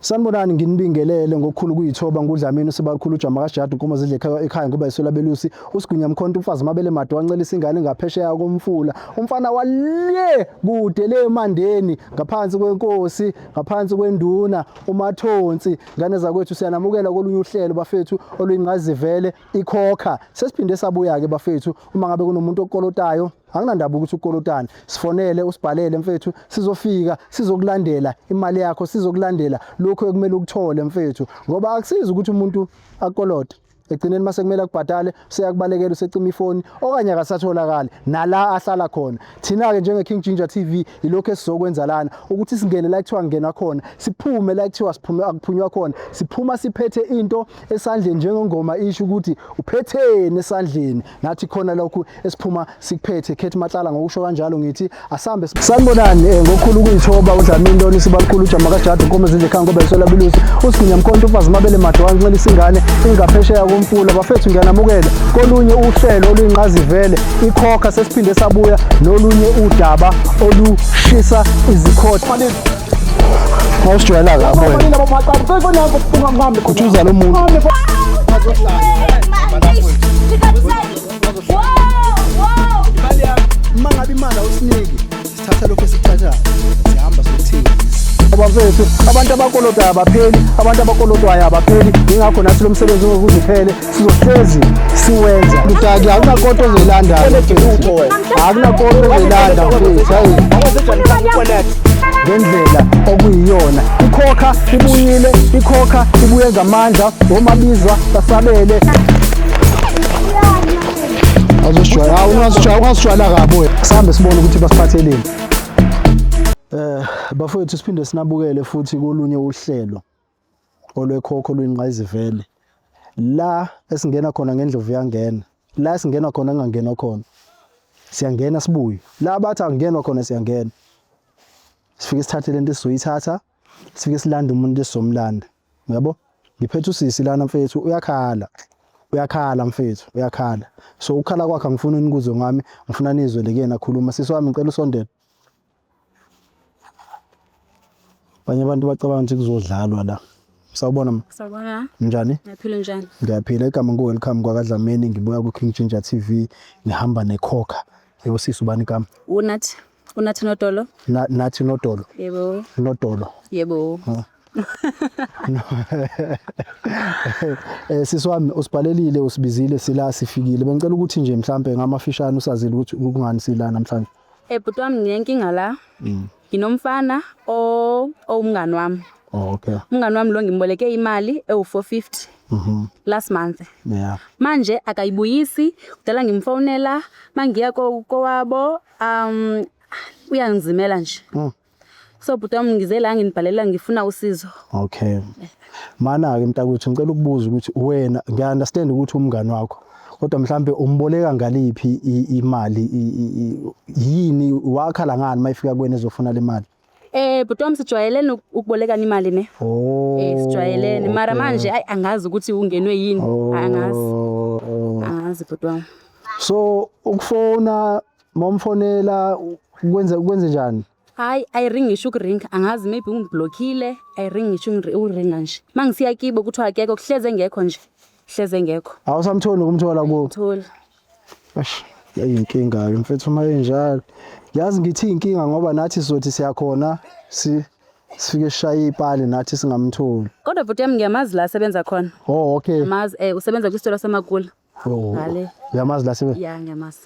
Sanibonani nginibingelele ngokukhulu kuyithoba nguDlamini uSibalukhulu uJama kaJadu inkomo zidle ekhaya ekhaya ngoba iswela belusi uSigwinya Mkhonto umfazi mabele made wancelisa ingane ngaphesheya komfula umfana wale kude le emandeni ngaphansi kwenkosi ngaphansi kwenduna uMathonsi ngane zakwethu siyanamukela kolunye uhlelo bafethu oluyingqazivele ikhokha sesiphinde sabuya ke bafethu uma ngabe kunomuntu okolotayo Anginandaba ukuthi ukolotani. Sifonele usibhalele mfethu sizofika sizokulandela imali yakho sizokulandela lokho ekumele ukuthole mfethu ngoba akusizi ukuthi umuntu akolote egcineni mase kumele akubhadale useyakubalekela usecima ifoni okanye akasatholakali nala ahlala khona thina-ke njenge-King Ginger TV yilokhu esizokwenza lana ukuthi singene la kuthiwa ngena khona siphume la kuthiwa siphume akuphunywa khona siphuma siphethe into esandleni njengengoma isho ukuthi uphetheni esandleni nathi khona lokhu esiphuma sikuphethe Khethi Matlala ngokusho kanjalo ngithi asambe sanibonani eh, ngokukhulu ukuyithoba uDlamini lona isibalukhulu uJama kaJadu inkomo ezidle ekhaya ngoba isola bilusi uSigwinya Mkhonto umfazi mabele madwa ncelisa ingane ingaphesheya komfula bafethu ngiyanamukela kolunye uhlelo oluyinqazivele ikhokha sesiphinde sabuya nolunye udaba olushisa izikhotha Mawusijwayela kabi wena. Khuthuza lo muntu. Uma ngabe imali awusiniki, sithatha lokho esikuthathayo. Sihamba siyothengisa. Bafethu, abantu abakolotayo abapheli, abantu abakolotwayo abapheli. Yingakho nathi lo msebenzi ungeke uphele, sizohlezi siwenza. Ludaki akunakoto ozoyilanda. Akunakoto ozoyilanda mfethu. Hayi. Ngendlela okuyiyona. Ikhokha ibuyile, ikhokha ibuye ngamandla, omabizwa basabele. Azosijwayela, hawu ungasijwayela, ungasijwayela kabi wena. Sihambe sibone ukuthi basiphatheleni. Eh bafowethu siphinde sinabukele futhi kolunye uhlelo olwekhokho oluyingqayizivele. La esingena khona ngendlovu yangena. La esingena khona kungangenwa khona. Siyangena sibuye. La bathi akungenwa khona siyangena. Sifike sithathe lento esizoyithatha, sifike silande umuntu esizomlanda. Uyabo? Ngiphethe usisi lana mfethu uyakhala. Uyakhala mfethu, uyakhala. So ukukhala kwakhe angifuni nikuzwe ngami, ngifuna nizwe le kuyena khuluma. Sisi wami ngicela usondele. Abanye abantu bacabanga ukuthi kuzodlalwa la. Sawubona ma. Sawubona. Njani? Ngiyaphila njani? Ngiyaphila. Igama ngu Welcome kwakaDlamini ngibuya ku King Ginger TV ngihamba nekhokha. Yebo sisi ubani igama? Unathi. Unathi Nodolo. Na, Nathi Nodolo. Yebo. Nodolo. Yebo. Eh sisi wami usibhalelile usibizile sila sifikile. Bengicela ukuthi nje mhlambe ngamafishane usazile ukuthi kungani sila namhlanje. Eh bhuti wami nginenkinga la. Nginomfana o owumngani wami. Oh okay. Umngani wami lo ngimboleke imali ewu-450 last month. Yeah. Manje akayibuyisi, kudala ngimfonela mangiya kowabo uyangizimela nje. So bhuti wami ngize la nginibhalela ngifuna usizo. Okay. Mana-ke mntakwethu ngicela ukubuza ukuthi wena ngiya-understand ukuthi umngani wakho kodwa mhlambe umboleka ngaliphi imali yini wakhala ngani uma ifika kuwena ezofuna le mali? Eh bhuti wami sijwayelene ukubolekana imali ne. Oh. Eh sijwayelene mara okay. manje ayi angazi ukuthi ungenwe yini. Angazi. Oh. Angazi bhuti wami. So ukufona momfonela kwenze kwenze njani? Hayi ayiringi ngisho ukuringa angazi maybe ungiblockile ayiringi ngisho ukuringa nje. Mangisiya kibo kuthiwa akekho kuhleze engekho nje. Hleze engekho. Awusamtholi ukumthola kubo. Tholi. Eish, yayinkinga ke mfethu uma enjalo. Yazi ngithi inkinga ngoba nathi sizothi siyakhona si sifike sishaye ipali nathi singamtholi. Kodwa bhuti wami ngiyamazi la asebenza khona. Oh okay. Ngiyamazi eh usebenza kwisitolo samakula. Oh. Ngale. Uyamazi la sebe. Ya ngiyamazi.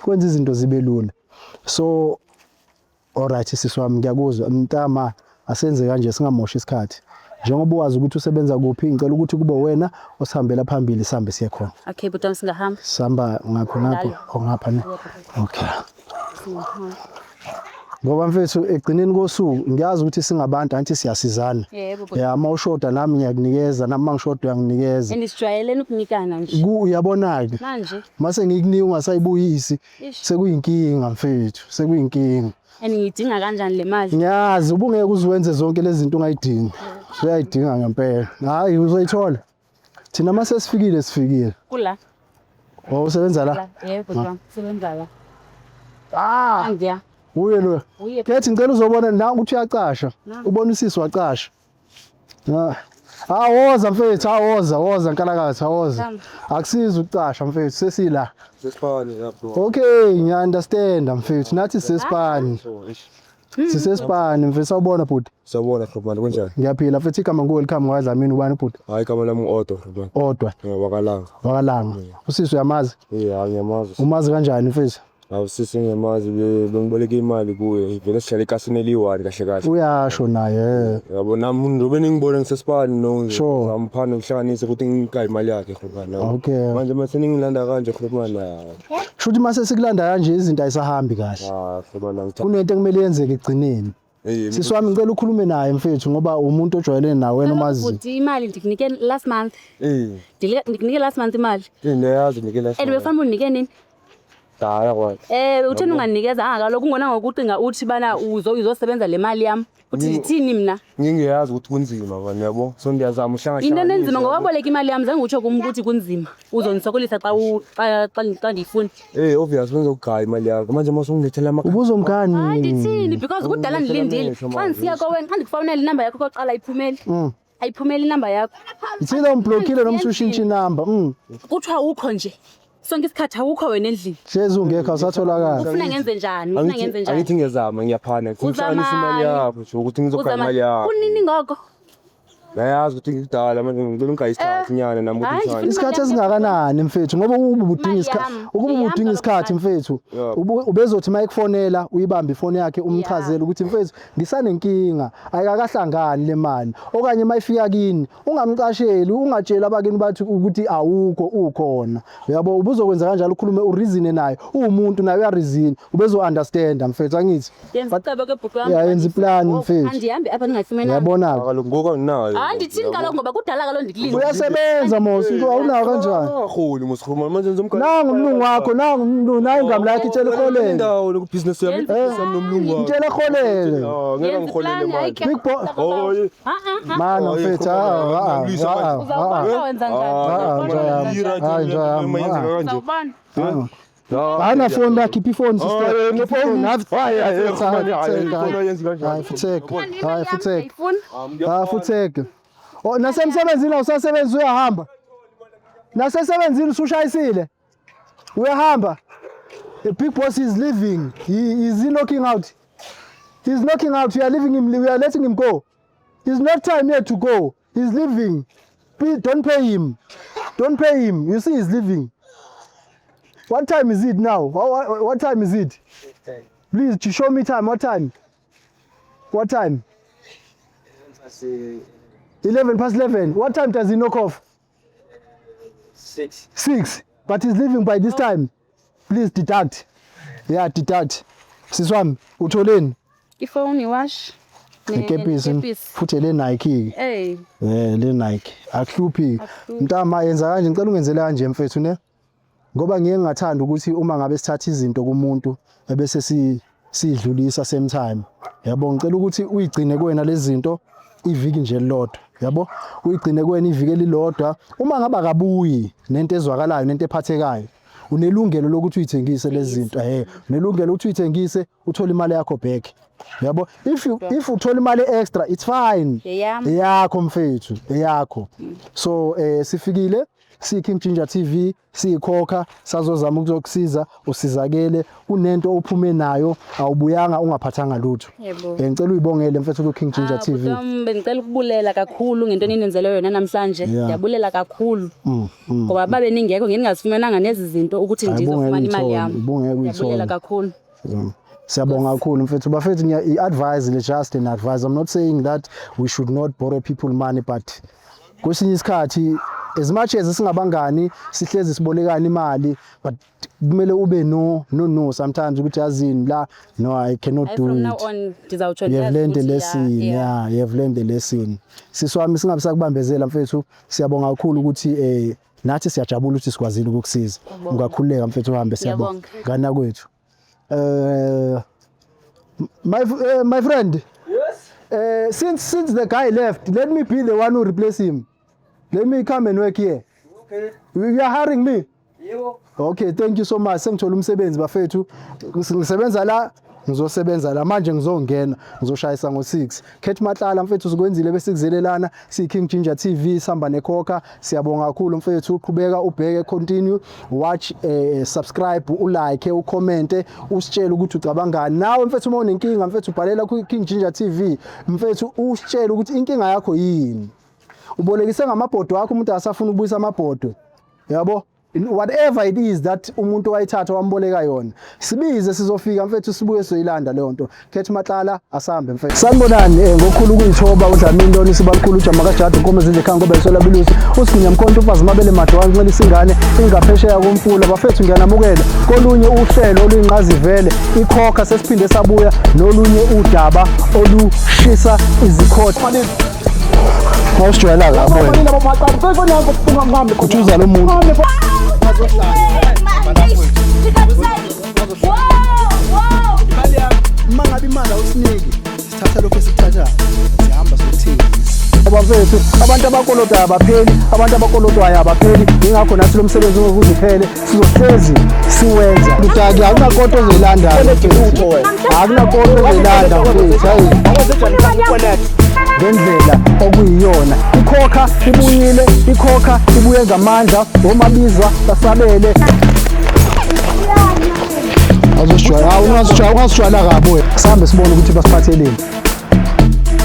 Kwenza izinto zibe lula. So alright sisi wami ngiyakuzwa mntama asenze kanje singamoshi isikhathi. Njengoba wazi ukuthi usebenza kuphi ngicela ukuthi kube wena osihambela phambili sihambe siye khona. Okay bhuti wami singahamba. Sihamba ngapha ngapha oh ngapha ne. Okay. Singahamba. Ngoba mfethu ekugcineni kosuku ngiyazi ukuthi singabantu anti siyasizana. Yebo bhuti. Ya uma ushoda nami ngiyakunikeza nami mangishoda uyanginikeza. And sijwayelene ukunikana nje. Ku uyabona ke. Manje Mase ngikunika ungasayibuyisi Ish. sekuyinkinga mfethu sekuyinkinga. and ngiyidinga kanjani le mali? Ngiyazi ubungeke uziwenze zonke lezi zinto ungayidingi. Usuyayidinga ngempela. Hayi uzoyithola. Thina mase sifikile sifikile. Kula. Oh usebenza la. La. Yebo bhuti wami sebenza la. Ah, Angiya. uye lo. Uye. Kethi ngicela uzobona na ukuthi uyacasha. Na. Ubona usisi wacasha. Ah. Ah, woza mfethu, awoza, woza nkalakatha, awoza. Hamba. Akusizi ukucasha mfethu, sesila. Sesifane lapho. Okay, ngiya understand mfethu. Nathi sisesipani. So, eish. Sisesipani mfethu, sawubona bhuti. Sawubona Hlobane, kunjani? Ngiyaphila mfethu, igama ngu welcome ngwadlamini ubani bhuti? Hayi, igama lami ngu-Odwa Hlobane. Odwa Wakalanga. wakalanga. Usisi uyamazi? Eh, hayi, ngiyamazi. Umazi kanjani mfethu? Hawu sisi, ngiyamazi, bengiboleka imali kuye. Vele sihlala ekasini eliyi-one kahle kahle. Uyasho naye. Yabo nami njengoba ningibona ngisesipani no Sure. ngiphana ngihlanganise ukuthi ngingayi imali yakhe Hlobane. Okay. Manje mase ningilanda kanje Hlobane. Shuthi mase sikulanda kanje izinto ayisahambi kahle. Ah, Hlobane angithanda. Kunento ekumele yenzeke ekugcineni. Eh, Sisi wami, ngicela ukhulume naye mfethu ngoba umuntu ojwayelene nawe wena umazi. Bhuti, imali ndikunike last month. Ndikunike last month imali. Niyazi nike la. And befanele undinike nini? Dala kwa. Ewe, utheni ungandinikeza kaloku ungona ngokucinga uthi bana uzosebenza le mali yam. Uthi ndithini mna? Ngingiyazi ukuthi kunzima bani yabo. So ndiyazama uhlanga. Into enzima ngoba waboleka imali yam, zange utsho kum ukuthi kunzima. Uzondisokolisa xa xa ndiyifuna. Eh, obvious bengizokugaya imali yakho. Manje mase ungilethela ama Ubuzomkhani. Hayi, ndithini, because kudala ndilindile. Amehlo Xa manje. ndisiya koweni, xa ndikufowunela inamba yakho kokuqala ayiphumeli. Ayiphumeli inamba yakho. Ithile umblockile noma usushintsha inamba. Kuthiwa ukho nje. Sonke isikhathi awukho wena endlini. Hlezi ungekho, awusatholakala. Ufuna ngenze njani? Ufuna ngenze njani? Angithi ngiyazama, ngiyaphana. Ngihlanganisa imali yakho nje ukuthi ngizogaya Uzama- imali yakho. Kunini ngoko? Nayazi ukuthi ngidala manje, ngicela ungayi isikhathi nyana nami ukuthi Hayi, ngihlanganise. Isikhathi esingakanani mfethu, ngoba ukuba ubudinga Imali isikhathi, yami. ukuba Eyami ubudinga kaloku isikhathi imali. mfethu, Yeah. ubezothi mayekufonela uyibambe ifoni yakhe umchazele ukuthi mfethu ngisanenkinga, ayikakahlangani le mali, okanye mayifika kini ungamcasheli, ungatsheli abakini bathi ukuthi awukho, ukhona, uyabo. Ubuzokwenza kanjalo, ukhulume ureason naye, uwumuntu naye uyareason, ubezo understand mfethu, angithi? Yenza icebo ke bhuti wam. Yeah, yenza iplani, mfethu. Andihambi apha ndingayifumenanga. Uyabona. Kaloku ngoku anginayo. Hayi, ndithini kaloku, ngoba kudala kaloku ndikulinde. Uyasebenza mos, awunawo kanjani? Aholi mos manje ngizomgaya. Nangu umlungu wakho, nangu umlungu, nayi ingam lakhe, itshela iholele. Indawo lokubusiness yami, Yenza business yami nomlungu wami. Itshela iholele. Ah, ngeke Yenza ngiholele iplani, hayi manje. ke. Big boy. Oh, yeah. Ah, ah, ah. Mana Oh, mfethu, yeah, ah, ah, ngiyamlwisa ah, manje. ah, Uzawubona wenza njani. Ah, Uzawubona wenza njaya. njani. Hayi, njaya, Mayenzeka kanje. Uzawubona. Hayi, phone la, khipha ifoni sister. Hayi, Khipha ifoni. hayi, hayi, Hayi, hayi, hayi, ifoni ayenzi kanjalo. hayi, futsek. Imali Hayi, yami futsek. ndiyayifuna. Hayi, futsek. Oh, nasemsebenzini awusasebenzi, uyahamba. Nasesebenzini usushayisile. Uyahamba. The big boss is leaving. He is he knocking out. He's knocking out. We are leaving him. We are letting him go. It's not time yet to go. He's leaving. Please don't pay him. Don't pay him. You see, he's leaving. What time is it now? What time is it? Please to show me time. What time? What time? 11 past 11. What time does he knock off? 6. 6. But he's leaving by this time. Please deduct. Yeah, deduct. Sisi wami, utholeni? Ifowuni, iwashi. Nekepisi futhi le Nike. Ey, Eh, le Nike. Akuhluphi. Mntama, yenza kanje, ngicela ungenzele kanje mfethu ne. Ngoba ngiye ngingathanda ukuthi uma ngabe sithatha izinto kumuntu ebese si sidlulisa same time. Yabo, ngicela ukuthi uyigcine kuwena lezi zinto iviki nje elilodwa. Yabo, uyigcine kuwena iviki elilodwa. Uma ngabe akabuyi nento ezwakalayo nento ephathekayo, unelungelo lokuthi uyithengise lezi zinto. Unelungelo ukuthi uyithengise uthole imali yakho back. Yabo, if uthola imali extra, it's fine. Eyami. Eyakho mfethu, eyakho. So sifikile si King Ginger TV, siyikhokha sazozama ukuzokusiza usizakele, kunento ophume nayo, awubuyanga ungaphathanga lutho. Yebo. Ngicela uyibongele mfethu ku King Ginger Ah, TV. bhuti wam, bengicela ukubulela kakhulu ngento enindenzele yona namhlanje. Ndiyabulela kakhulu. Ngoba babe ningekho ngendingazifumenanga nezi zinto ukuthi Hayi, ndizofumana ubungeke imali uyithole, yam. ubungeke Ndiyabulela uyithole. kakhulu. Siyabonga kakhulu mfethu. Bafethu, ngiya i-advise le, just an advice. I'm not saying that we should not borrow people money, but kwesinye isikhathi, as much as singabangani sihlezi sibolekana imali, but kumele ube no sometimes ukuthi yazini la, no, I cannot Hayi, do from now it. on ndizawutsho You have ndiyazi learned the ukuthi lesson. yeah. Yeah, you have learned the lesson. Sisi wami, singabe sakubambezela mfethu. Siyabonga kakhulu ukuthi nathi siyajabula ukuthi sikwazile ukukusiza. Ungakhululeka mfethu, uhambe, siyabonga. Ngiyabonga. Ngana kwethu. My friend. Yes. Since the guy left, let me be the one who replace him. Let me come and work here. Okay. You are hiring me? Yebo. Okay, thank you so much. Sengithola umsebenzi bafethu. Ngisebenza la Ngizosebenza la manje, ngizongena ngizoshayisa ngo-6. Cat Matlala mfethu, sikwenzile besikuzelelana siyi-King Ginger TV, sihamba nekhokha. Siyabonga kakhulu mfethu, uqhubeka ubheke, continue watch, subscribe, ulike, ucommente, usitshele ukuthi ucabangani nawe mfethu. Uma unenkinga mfethu, ubhalela ku-King Ginger TV mfethu, usitshele ukuthi inkinga yakho yini, ubolekise ngamabhodwe akho, umuntu asafuna ukubuyisa amabhodwe yabo, whatever it is that umuntu wayithatha wamboleka yona, sibize, sizofika mfethu, sibuye sizoyilanda leyo nto. Cat Matlala, asambe mfethu. Sanibonani, ngokukhulu ukuyithoba uDlamini lona isibalukhulu ujama kajadu inkomo zidle ekhaya ngoba isola belusi uSigwinya Mkhonto umfazi mabele made wancelisa ingane ingaphesheya komfula. Bafethu, ngiyanamukela kolunye uhlelo oluyinqazivele ikhokha. Sesiphinde sabuya nolunye udaba olushisa izikhotha. Mawusijwayela kabi wena, khuthuza lo muntu. Uma ngabe imali awusiniki, sithatha lokhu esikuthathayo, sihamba sokuthengisa. Bafethu, abantu abakolotayo abapheli, abantu abakolotwayo abapheli. Yingakho nathi lo msebenzi ungeke uphele, sizohlezi siwenza. Mdaki, akunakoto ozoyilanda, akunakoto ozoyilanda mfethu. Hayi, ngendlela okuyiyona ikhokha ibuyile, ikhokha ibuye ngamandla, omabizwa basabele. Awuzosijwayela, ungazijwayela, ungazijwayela kabi wena. Sihambe sibone ukuthi basiphatheleni.